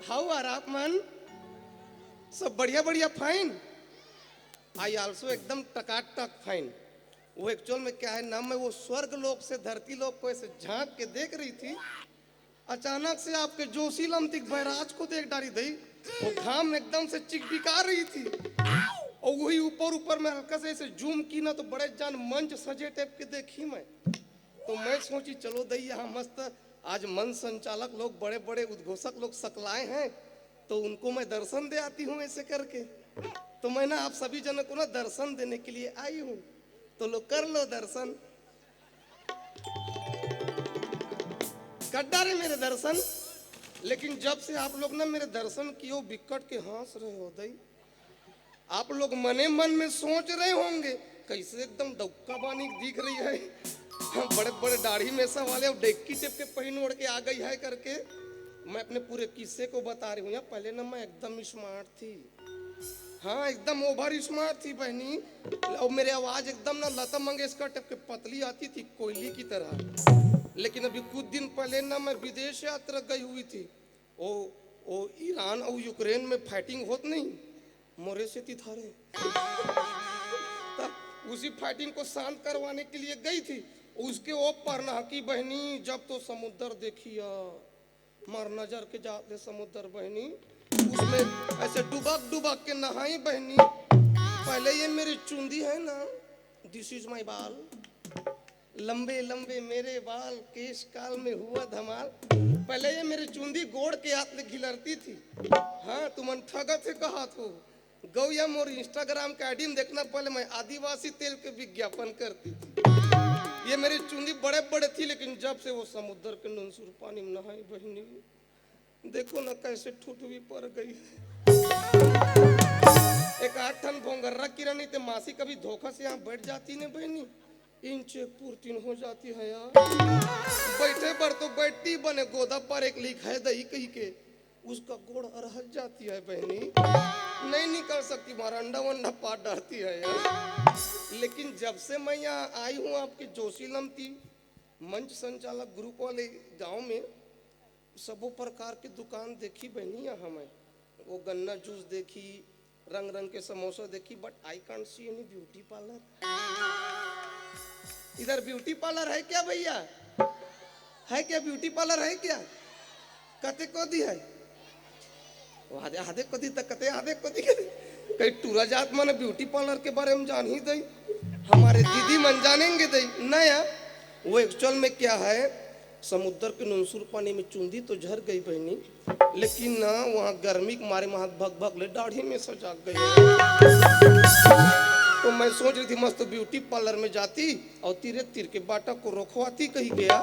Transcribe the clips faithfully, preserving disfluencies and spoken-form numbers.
How are आप मन? सब बढ़िया बढ़िया, fine। I also एकदम टकाटक fine। वो एक्चुअल में क्या है ना, मैं वो स्वर्ग लोक से धरती लोक को ऐसे झांक के देख रही थी, अचानक से आपके जोशीलम तिक बैराज को देख डारी दई। वो घाम एकदम से चिकबिका रही थी, और वही ऊपर ऊपर में हल्का से ऐसे जूम की ना, तो बड़े जान मंच सजे टाइप के देखी मैं। तो मैं सोची, चलो दई, यहाँ मस्त आज मंच संचालक लोग, बड़े बड़े उद्घोषक लोग सकलाए हैं, तो उनको मैं दर्शन दे आती हूँ ऐसे करके। तो मैं ना आप सभी जनों को ना दर्शन देने के लिए आई हूँ, तो लो, कर लो दर्शन। कर डारे मेरे दर्शन। लेकिन जब से आप लोग ना मेरे दर्शन किए हो, बिकट के हंस रहे हो दई। आप लोग मने मन में सोच रहे होंगे, कैसे एकदम डौका बानी दिख रही है, हाँ, बड़े बड़े दाढ़ी मेसा वाले और डेक्की टेप के पहन ओढ़ के आ गई है करके। मैं अपने पूरे किस्से को बता रही हूँ यार। पहले ना मैं एकदम स्मार्ट थी, हाँ, एकदम ओवर स्मार्ट थी बहनी। और मेरी आवाज एकदम ना लता मंगेशकर टाइप के पतली आती थी, कोयली की तरह। लेकिन अभी कुछ दिन पहले ना मैं विदेश यात्रा गई हुई थी। ओ, ओ ईरान और यूक्रेन में फाइटिंग होत नहीं, मोरे से तिथारे। तब उसी फाइटिंग को शांत करवाने के लिए गई थी। उसके ओ परनाकी बहनी, जब तो समुद्र देखिया, मार नजर के जात ले समुद्र बहनी, उसमें ऐसे डुबक डुबक के नहाई बहनी। पहले ये मेरी चुंदी है ना, this is my बाल, लंबे लंबे मेरे बाल, केश काल में हुआ धमाल। पहले ये मेरी चुंदी गोड़ के हाथ में घिलरती थी। हाँ, तुमन ठगत है कहा थो। गौया मोर Instagram के आईडी में देखना, पहले मैं आदिवासी तेल के विज्ञापन करती थी। ये मेरी चुंदी बड़े बड़े थी, लेकिन जब से वो समुद्र के ननसुर पानी में नहाई बहनी, देखो ना कैसे ठुठवी पर गई है। एक आठ ठन भोंगर्रा किरानी ते मासी कभी धोखा से यहाँ बैठ जाती ने बहनी, इंच एक पुरतीन हो जाती है यार। बैठे बर तो बैठती बने गोदा पर एक लिख है दही कही के, उसका गोड़ अरहल जाती है बहनी, नहीं निकल सकती, मारा अंडा वंडा पार डालती है यार। लेकिन जब से मैं यहाँ आई हूँ आपके जोशीलम ती मंच संचालक ग्रुप वाले गांव में, सबो प्रकार के दुकान देखी बहनी यहाँ मैं, वो गन्ना जूस देखी, रंग रंग के समोसा देखी, but I can't see any beauty parlour। इधर ब्यूटी पार्लर है क्या भैया? है क्या, ब्यूटी पार्लर है क्या? कते को दी है? वो आधे आधे को दी तक कते आधे को दी। कहीं टूरा जात मन ब्यूटी पार्लर के बारे में जान ही दई, हमारे दीदी मन जानेंगे दई। नया वो एक्चुअल में क्या है, समुद्र के नुनसुर पानी में चुंदी तो झर गई बहनी, लेकिन ना वहाँ गर्मी के मारे में हाथ भग भग ले दाढ़ी में सजा गई। तो मैं सोच रही थी मस्त ब्यूटी पार्लर में जाती और तीरे तीर के बाटा को रोखवाती कही गया।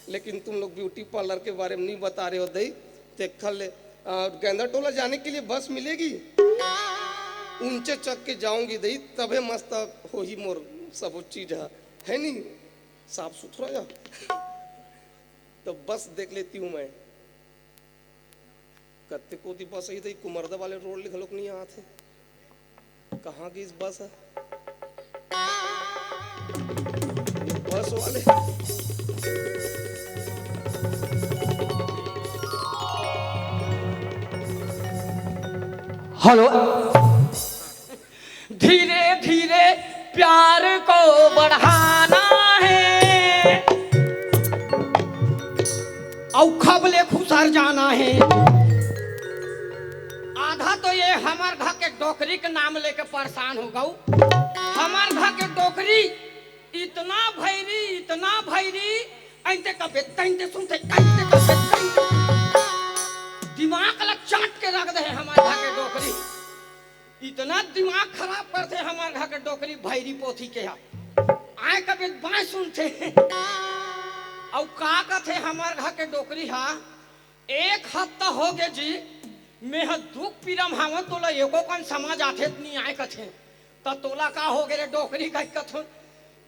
लेकिन तुम लोग ब्यूटी पार्लर के बारे में नहीं बता रहे हो दई। देख ले, आ, गेंदा टोला जाने के लिए बस मिलेगी, ऊंचे चक के जाऊंगी दई, तबे मस्त होही मोर सब चीज है, है नहीं, साफ सुथरा है। तो बस देख लेती हूँ मैं। कत्ते कोती बस ही तो कुमरदा वाले रोड ले घलोक नहीं आत हे। कहाँ गई इस बस है? बस वाले। हेलो। धीरे धीरे प्यार को बढ़ाना है, अउ खब ले खुसर जाना है। आधा तो ये हमर घर के डोकरी के नाम लेके परेशान हो गऊ। हमर घर के डोकरी इतना भैरी, इतना भैरी, ऐंते कबे तैंते सुनते, ऐंते कबे तैंते। दिमाग ला चाट के रख दे हमर घर के डोकरी। इतना दिमाग खराब करथे हमर घर के डोकरी भैरी पोथी के हा। आए कबे बाय सुनथे। अउ का कथे हमर घर के डोकरी हा, एक हफ्ता हो गे जी, मैं ह दुख पीरा म हावं, तोला एको कन समझ आथे त नइ आए कथे। त तोला का हो गे रे डोकरी कहि कथों,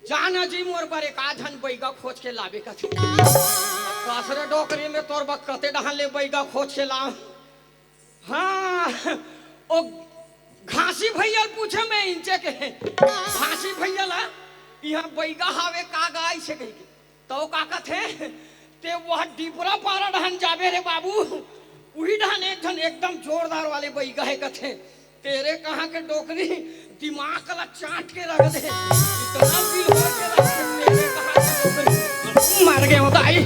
जा न जी मोर बर एक आध झन बैगा खोज के लाबे कथे। कस रे डोकरी, मैं तोर बर कते डहान ले बैगा खोज के लाऊं। हाँ, ओ घासी भैया ल पूछे मैं इंचे के। घासी भैया ला, इहाँ बैगा हावे का गा अइसे कहिके। त ओ का कथे, ते वह डिपरा पारा डहन जाबे रे बाबू, उही ढान एक ठन एकदम जोरदार वाले बइगा हे कथे, तेरे कहाँ के डोकरी दिमाग ला चाट के रख दे। इतना बिल हो के रख दे, तेरे कहाँ के डोकरी। मर गए हो दाई।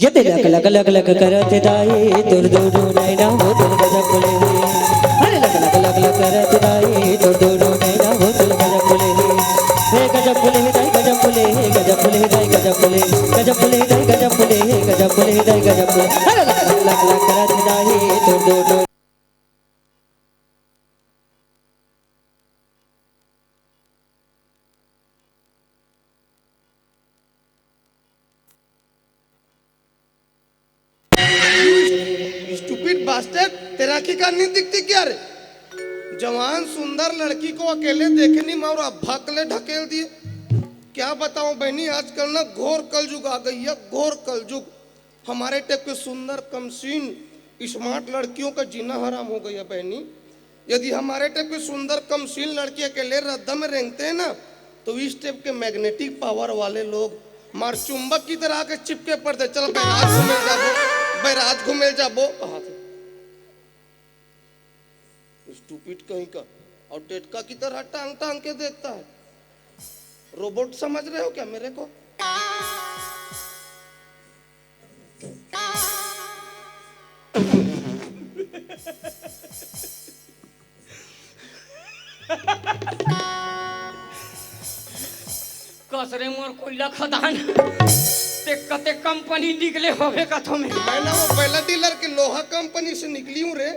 ये ते लक लक लक लक करत दाई, तोर दो दो नैना हो तोर गजब बोले हे। अरे लक लक लक लक करत दाई, तोर दो दो नैना हो तोर गजब बोले हे। हे गजब बोले हे दाई, गजब बोले हे, गजब बोले हे दाई, गजब बोले, गजब बोले हे दाई, गजब बोले हे, गजब बोले हे दाई, गजब बोले। अरे लक लक लक लक करत दाई, तोर दो दो Stupid bastard, तेरा आँखी का नहीं दिखती क्या रे? जवान सुंदर लड़की को अकेले देखे नहीं, मैं और भक ले ढकेल दिए। क्या बताऊं बहनी, आजकल ना घोर कलयुग आ गई है, घोर कलयुग। हमारे टाइप के सुंदर कमसीन स्मार्ट लड़कियों का जीना हराम हो गया बहनी। यदि हमारे टाइप के सुंदर कमसीन लड़की अकेले रद्दा में रेंगते हैं ना, तो इस टाइप के मैग्नेटिक पावर वाले लोग मार चुंबक की तरह आके चिपके पड़ते। चल बैराज घूमे जाबो, बैराज घूमे जाबो कहा थे। स्टूपिड कहीं का। और टेटका की तरह टांग टांग के देखता है। रोबोट समझ रहे हो क्या मेरे को? कसरे मोर कोयला खदान, ते कते कंपनी निकले होबे कथो में। मैं ना वो बैला डीलर के लोहा कंपनी से निकली हूँ रे।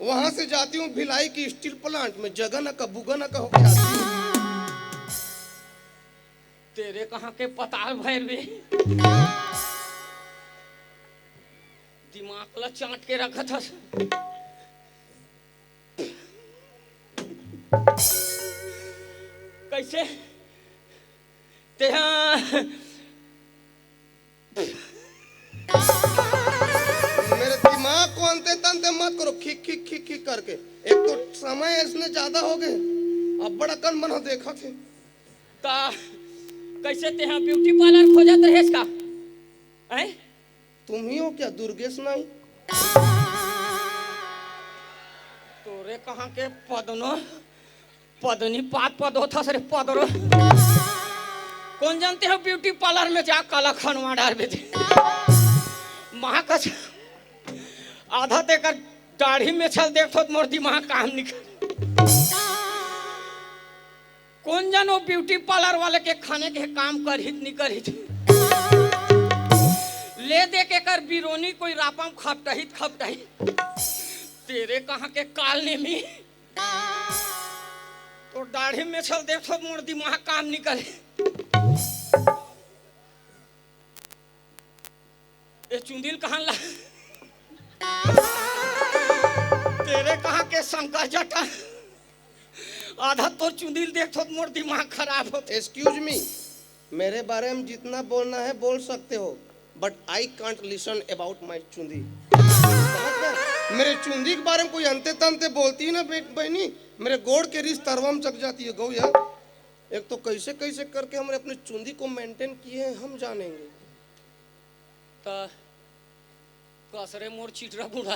वहां से जाती हूँ भिलाई की स्टील प्लांट में, जगह न का बुगा न का होके आती हूँ। तेरे कहाँ के पताल भैरवी, दिमाग ला चाट के रखत हस। कैसे? तेहा मेरे दिमाग को अंते तंते मत करो, खिक खिक खिक खिक करके। एक तो समय इसने ज्यादा हो गए, अब बड़ा कन मन देखा थे। ता कैसे तेहा ब्यूटी पार्लर खोजत रहेस का? हैं? तुम ही हो क्या दुर्गेश नाई? तोरे कहाँ के पदनो, पदनी पात पद होता सरे पदरो। कौन जानते हो ब्यूटी पार्लर में जा काला खनवा डार बेटे। माँ कसम, आधा तेकर दाढ़ी में छल देख तो मोर दिमाग काम निकल। कौन जानो ब्यूटी पार्लर वाले के खाने के काम करहित नहीं करहित। ले दे के कर बिरोनी कोई रापम खपटहित खपटहित। तेरे कहाँ के काल नेमी। तो दाढ़ी में छल देख तो मोर दिमाग काम नहीं करे। ये चुंदिल कहाँ ला? तेरे कहाँ के शंकर जटा? आधा तोर चुंदिल देख तो मोर दिमाग खराब होते। Excuse me, मेरे बारे में जितना बोलना है बोल सकते हो, but I can't listen about my चुंदी। समझ गए? मेरे चुंदी के बारे में कोई अंते तंते बोलती है ना बे-, बहनी, मेरे गोड़ के रीस तरवा में चक जाती है गौ यार। एक तो कैसे कैसे करके हमने अपनी चुंदी को मेंटेन किए हैं, हम जानेंगे। त कसरे मोर चिटरा बूढ़ा।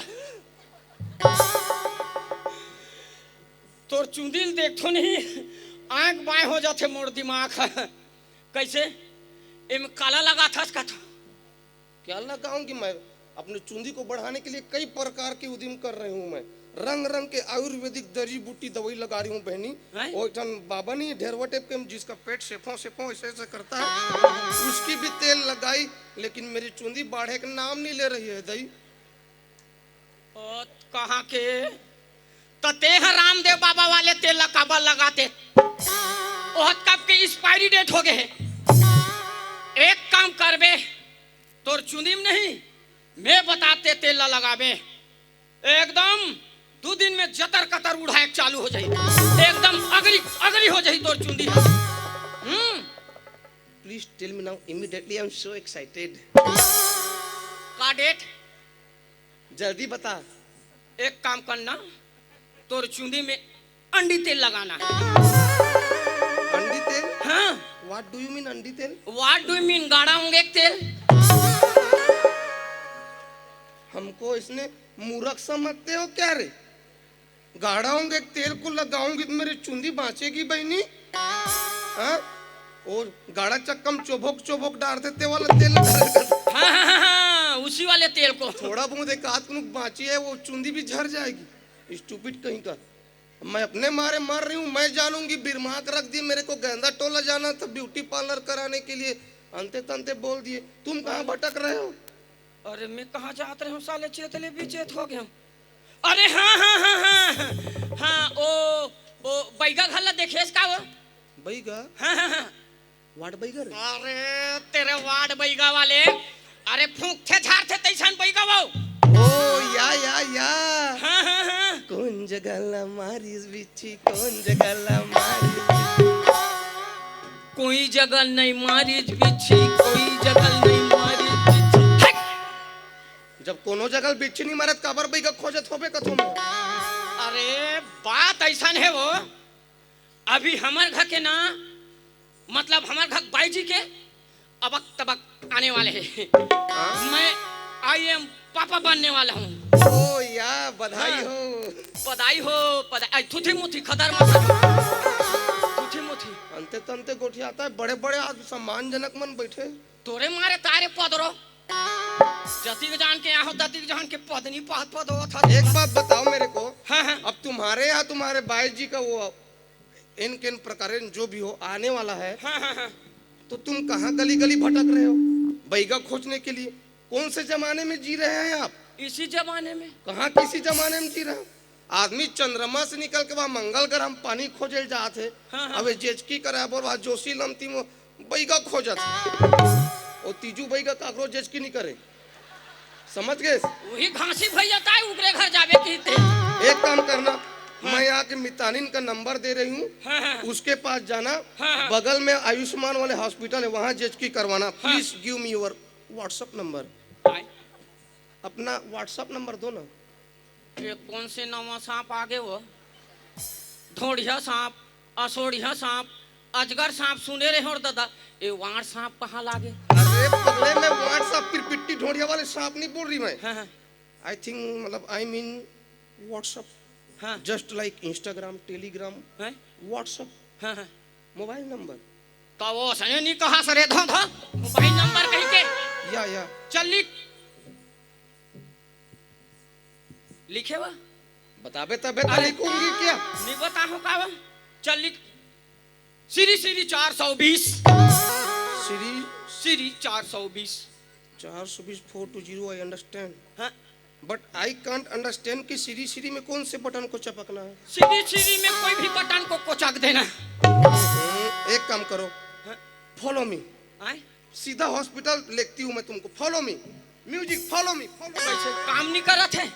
तोर चुंदिल देखथो नहीं, आंख बाय हो जाथे मोर दिमाग ह। कैसे? एम काला लगाथस कथा। क्या लगाऊंगी मैं? अपनी चुंदी को बढ़ाने के लिए कई प्रकार के उद्यम कर रही हूँ मैं। रंग रंग के आयुर्वेदिक दरी बूटी दवाई लगा रही हूँ बहनी। हैं? वो एक ठन बाबा नहीं, ढेरवा टाइप के, जिसका पेट सेफो सेफो ऐसे ऐसे करता है, उसकी भी तेल लगाई, लेकिन मेरी चुंदी बाढ़े का नाम नहीं ले रही है दई। ओ, कहाँ के? त तेह रामदेव बाबा वाले तेल ला काबर लगाते? ओह कब के एक्सपायरी डेट हो गए है। एक काम करबे, तोर चुंदी में नहीं, मैं बताते तेल ला लगाबे, एकदम दू दिन में जतर कतर उड़ाए चालू हो जाई, एकदम अगली अगली हो जाई तोर चुंदी। हम्म। Please tell me now immediately, I am so excited. का डेट? जल्दी बता। एक काम करना, तोर चुंदी में अंडी तेल लगाना। अंडी तेल? हाँ। What do you mean अंडी तेल? What do you mean गाड़ा होंगे एक तेल? हमको इसने मूर्ख समझते हो क्या रे? गाढ़ा होंगे, तेल को लगाऊंगी तो मेरी चुंदी बांचेगी बहनी? हाँ? वो गाढ़ा चक्कम चोभोक चोभोक डालते ते वाला तेल। हाँ, हाँ, हाँ, हाँ, उसी वाले तेल को। थोड़ा बहुत एक आध नुक बांची है, वो चुंदी भी झर जाएगी। स्टूपिड कहीं का। मैं अपने मारे मर रही हूँ, मैं जानूंगी। बिरमाक रख दिए, मेरे को गेंदा टोला जाना था ब्यूटी पार्लर कराने के लिए। अंते तंते बोल दिए। तुम कहाँ भटक रहे हो? अरे, मैं कहाँ जात रहे हूँ साले, चेत ले भी चेत हो गया हूँ। अरे हाँ, हाँ, हाँ, हाँ, हाँ, ओ, ओ, बैगा घर ला देखेस का वो? बैगा? हाँ, हाँ, हाँ। वार्ड बैगा रे? अरे, तेरे वार्ड बैगा वाले, अरे, फूंकथे झारथे तैसन बैगा वो। ओ, या, या, या। हाँ, हाँ, हाँ। कौन जगह ला मारिस बिच्छी, कौन जगह ला मारिस बिच्छी? कोई जगह नहीं मारिस बिच्छी, कोई जगह नहीं मारिस बिच्छी। हट! जब कोनो जगह बिच्छी नहीं मारत, काबर बैगा खोजत होबे कथो में? अरे, बात ऐसन है वो, अभी हमर घर के ना, मतलब हमर घर बाई जी के अबक तबक आने वाले हैं। हाँ? मैं आई एम पापा बनने वाला हूँ। ओ या, बधाई हाँ। हो। बधाई हो, बधाई। आई, थुथी मुथी खदर मत। थुथी मुथी। अंते तंते गोठियाता है, बड़े बड़े आज सम्मानजनक मन बैठे। तोरे मारे तारे पदरो। जतिक जान के यहाँ, ततिक जान के पदनी पद पद होत हस। एक बात बताओ मेरे को, हाँ, हाँ। अब तुम्हारे यहाँ तुम्हारे बाई जी का वो इन किन प्रकार जो भी हो आने वाला है, हाँ, हाँ, हाँ। तो तुम कहाँ गली गली भटक रहे हो बैगा खोजने के लिए? कौन से जमाने में जी रहे हैं आप? इसी जमाने में। कहाँ किसी जमाने में जी रहे हो? आदमी चंद्रमा से निकल के वहाँ मंगल ग्रह में पानी खोजे जात है। हाँ, हाँ। अबे जेचकी करे बोल, वहाँ जोशी लमती में बैगा खोजत। ओ तीजू बैगा काकरो जेचकी नहीं करे, समझ गए? वही घासी भैया ताई उकरे घर जावे की ते। एक काम करना, हाँ। मैं यहाँ के मितानिन का नंबर दे रही हूँ, हाँ, हाँ। उसके पास जाना, हाँ, हाँ। बगल में आयुष्मान वाले हॉस्पिटल है, वहाँ जेचकी करवाना। हाँ। Please give me your WhatsApp number। आए। अपना WhatsApp number दो ना। ये कौन से नवा सांप आगे वो? ढोढ़िया सांप, असोढ़िया सांप, अजगर सांप सुने रहे हो दादा, ये वाण सांप कहाँ लागे? अरे पगले, मैं वाण सांप, पिरपिट्टी ढोढ़िया वाले सांप नहीं बोल रही मैं। हाँ, हाँ। I think, मतलब, I mean WhatsApp। हाँ। Just like Instagram, Telegram, हैं? WhatsApp। हाँ, हाँ। Mobile number. तो वो सने नहीं कहा सरे, धो, धो, मोबाइल नंबर कहीं के। या, या। चल लिख। लिखे बा? बताबे तबे तो अरे। लिखूंगी क्या? नहीं बताहूँ का बा? चल लिख। श्री श्री चार सौ बीस। श्री श्री चार सौ बीस। चार सौ बीस, four two zero, I understand। हाँ। But I can't understand कि श्री श्री में कौन से बटन को चपकना है। श्री श्री में कोई भी बटन को कोचक देना। हम्म, एक काम करो, हाँ। Follow me। आए? सीधा हॉस्पिटल लेती हूँ मैं तुमको। Follow me। Music, follow me, follow me। वैसे काम नहीं करत है।